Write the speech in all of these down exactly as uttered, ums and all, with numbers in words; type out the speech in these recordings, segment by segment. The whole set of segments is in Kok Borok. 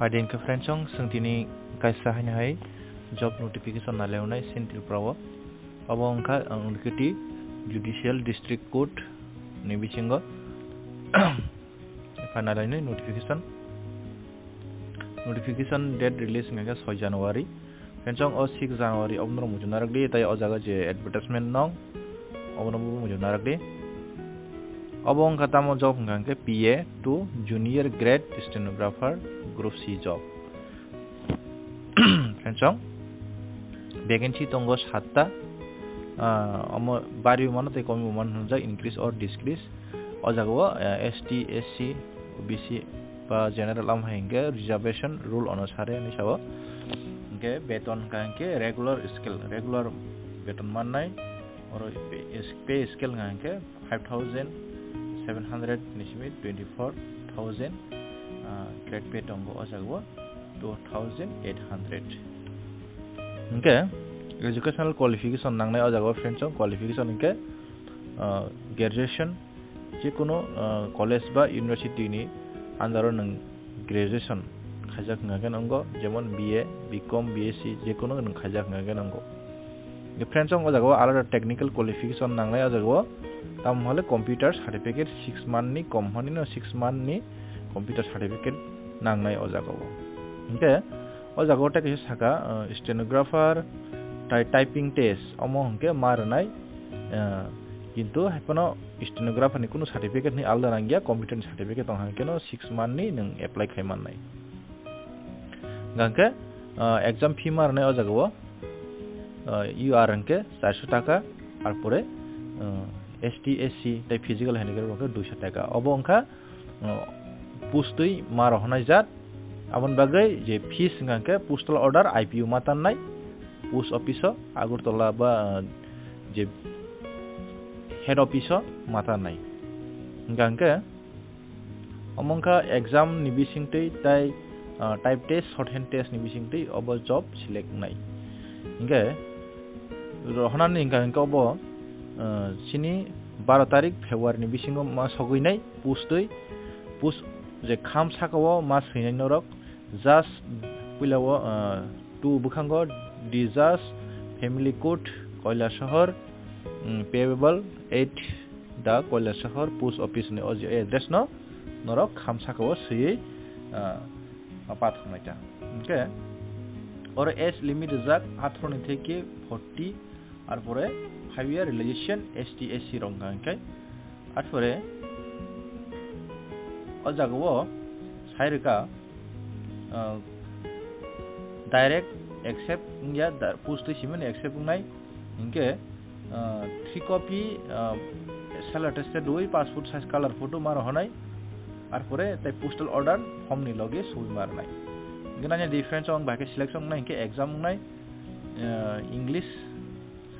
Phaidi hwnkhe friends, chwng tini kaisa haino hai job notification nai lainai chini Tripura o. Obo wngkha, ang wngkha Judicial District Court ni bisingo. Phaidi nai lainai notification. Notification date release wngkha soi January. Friends, o six January obo norok muchung narak di, tai o jaga je advertisement nong, obo no bo muchung narak di. Obo wngkha tamo job hwnkha hwnkhe P A two Junior Grade Stenographer Group C job. Friends, vacancy tongo satta, ah, omo bari mano tei komi mano hwnjak, increase or decrease. O jaga o, eh, S T, S C, O B C ba general am hai hwnkhe reservation rule onusare hinwi sao. Hwnkhe beton hwnkha hwnkhe regular scale, regular beton mannai. Oro pay, pay scale hwnkha hwnkhe five thousand seven hundred ni simi twenty four thousand, ah, grade pay tongo o jaga o two thousand eight hundred. Hwnkhe educational qualification nangnai o jaga o, friends, o qualification hwnkhe, ah, graduation, jekunu, ah, college ba university ni under o nwng graduation khaijak hwnkha khe nwngo, jemon B A, B Com, B S C, jekunu nwng khaijak hwnkha khe nwngo. Hwnkhe friends, o jaga o alada technical qualification nangnai o jaga o, tamo hole computer certificate six month ni, kom hwnwi no six month ni computer certificate nangnai o jaga o. Hwnkhe o jaga o tei kaisa saka, ah, stenographer, tai typing test, omo hwnkhe ma rwnai, ah, kintu haiphano stenographer ni kunu certificate ni alada nangya, computer ni certificate tong hwnkhe no six month ni nwng apply khai mannai. Hwnkhe, ah, exam fee ma rwnai o jaga o, ah, U R hwnkhe charso taka, arpore, ah, S T, S C tei physical handicap hwnkhe duiso taka. Obo wngkha, ah, post twi ma rohornai jat. Aboni bagwi je fees hwnkha hwnkhe postal order, I P O ma tannai, post office o, Agartala ba, ah, je head office o ma tannai. Hwnkha hwnkhe, omo wngkha exam ni bisingtwi tai, ah, type test, short hand test ni bisingtwi obo job select wngnai. Hwnkhe rohornani hwnkha hwnkhe obo, ah, chini baro tarik February ni bisingo ma sogwinai post twi, post je kham saka o ma swinai norok, just puila o, ah, two bwkhango, Discharge, Family Court, Kailasahar, mm, payable at the Kailasahar post office ni o je address no norok kham saka o swiwi, ah, pathornai ta. Hwnkhe oro age limit rijak atharo ni theke forty, arpore five year relaxation S T S C rok hwnkha hwnkhe, arpore o jaga o sai rwkha, ah, direct accept wngya, da-, post twi simani accept wngnai, hwnkhe, ah, three copy, ah, self attested dui, passport size color photo ma rohornai, arpore tai postal order form ni loge soi ma rwnai. Hwnkhe nini difference o ang bahai khe selection wngnai, hwnkhe exam wngnai, ah, English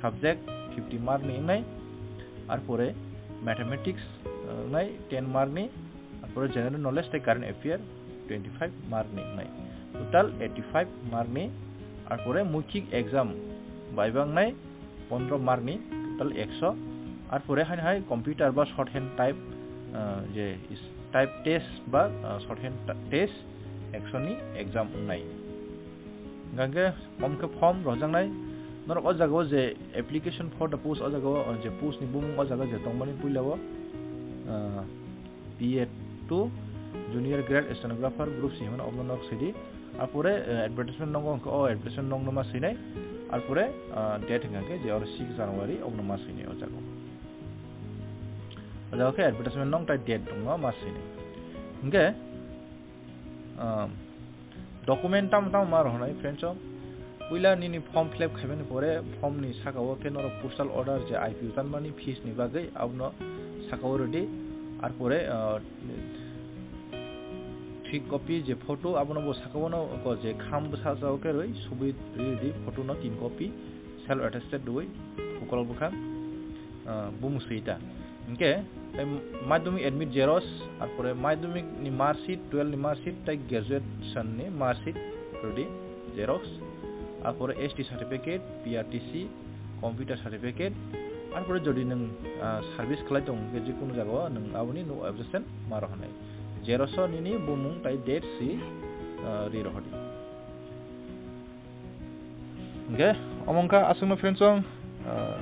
subject fifty mark ni wngnai, arpore mathematics, ah, wngnai ten mark ni, arpore general knowledge tei current affair twenty five mark ni wngnai, total eighty five mark ni, arpore mukhik exam bai ba wngnai pondro mark ni, total ekso, arpore haino hai computer ba short hand type, ah, je is-, type test ba, ah, short hand ta-, test ekso ni exam wngnai. Hwnkhe omo khe form rohorjaknai. Norok o jaga o je application for the post, o jaga o je post ni bumung o jaga je tongmani puila o, ah, P A two Junior Grade Stenographer Group C hwnmano, obo norok sidi. Arpore, eh, advertisement nongo hwnkhe o advertisement nongno ma swinai. Arpore, ah, date hwnkha khe je oro six January obono ma swinai o jaga o. O jaga khe advertisement nong tai date tongno ma swinai. Hwnkhe, ah, document tamo tamo ma rohornai, friends o? Puila nini form fill up khaimani pore form ni saka o khe norok postal order je I P O tanmani fees ni bagwi abono saka o rwdi. Arpore, ah, three copy je photo abono bo saka o no ko je kham bwsa sa o khe rwi subui rwdi photo no tin copy. Self attested dui, ukolok bwkhak, ah, bumung swi ta. Hwnkhe, tei madhyamik admit xerox, arpore madhyamik ni mark sheet, twelve ni mark sheet, tei graduation ni mark sheet rwdi xerox, arpore S T certificate, P R T C, computer certificate, arpore jodi nwng, ah, service khlai tongo hwnkhe jikunu jagao nwng aboni no objection ma rohornai. Xerox o nini bumung tei date swi, ah, ri rohordi. Hingke omo wngkha aswkno friends song, ah,